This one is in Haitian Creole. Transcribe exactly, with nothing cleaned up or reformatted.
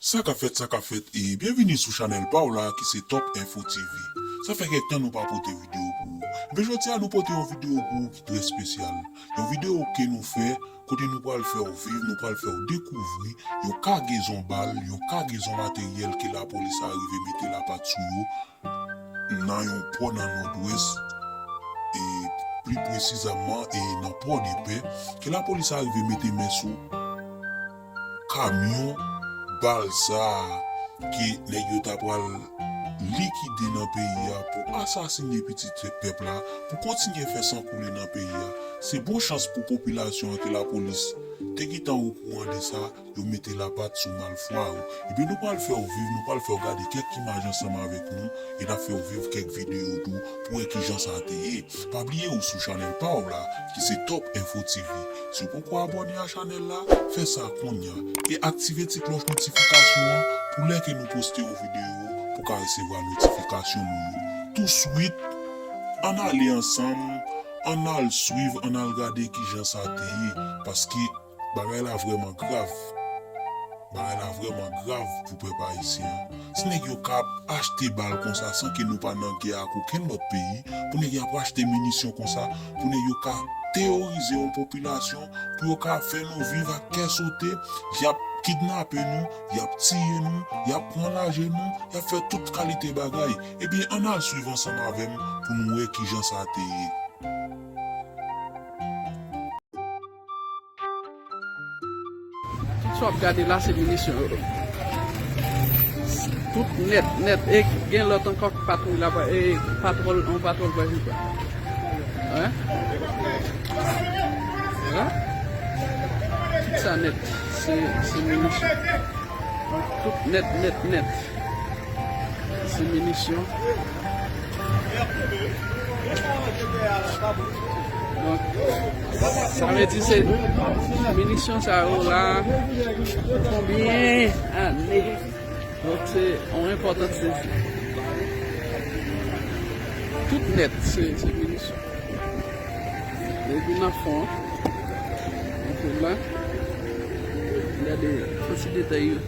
Sa k ap fèt, sa k ap fèt, e byenvini sou chanèl pa w la ki se Top Info T V. Sa fè kèk tan nou pa pote videyo pou ou. Ebyen, jodi a nou pote yon videyo pou ou ki trè espesyal. Yon videyo ke nou fè kote nou pral fè w viv, nou pral fè w dekouvri yon kagezon bal, yon kagezon materyèl ke lapolis arive mete lapat sou yo nan yon pò nan Nòdwès, e pli presizamman e nan Pòdepè, ke lapolis arive mete men sou kamyon bal sa a ke nèg yo ta pral likide nan peyi a pou asasine pitit pèp la, pou kontinye fè san koule nan peyi a. Se bon chans pou popilasyon an ke lapolis te gentan okouran de sa, yo mete lapat sou malfwa yo. Ebyen, nou pral fè w viv, nou pral fè w gade kèk imaj ansanm avèk nou, e n ap fè w viv kèk videyo tou pou wè kijan sa te ye. Pa bliye ou sou chanèl pa w la, ki se Top Info T V. Si w poko abòne a chanèl la, fè sa kounye a e aktive ti klòch notifikasyon an pou lè ke nou poste yon videyo, pou w ka resevwa notifikasyon nou yo. Touswit, ann ale ansanm, ann al swiv, ann al gade kijan sa te ye, paske bagay la vrèman grav. Bagay la vrèman grav pou pèp ayisyen an. Si nèg yo ka achte bal konsa san ke nou pa nan gè ak okenn lòt peyi, pou nèg yo ap achte minisyon konsa, pou nèg yo ka teworize yon popilasyon, pou yo ka fè nou viv ak kè sote, y ap kidnape nou, y ap tiye nou, y ap pran lajan nou, y ap fè tout kalite bagay. Ebyen, ann al swiv ansanm avè m pou nou wè kijan sa te ye. Tout sa w ap gade la, se minisyon yo. Tout nèt, nèt. E gen lòt ankò ki patwouy la, e patwòl, yon patwòl pral vin pran. Hein? Hein? Tout sa nèt, se, se minisyon. Tout nèt, nèt, nèt. Se minisyon. Donk, sa vle di se minisyon sa yo la, konbyen ane? Donk, se yon enpòtans sezi. Tout nèt, se, se minisyon. Epi nan fon an, anpil la, gade yon ti detay yo.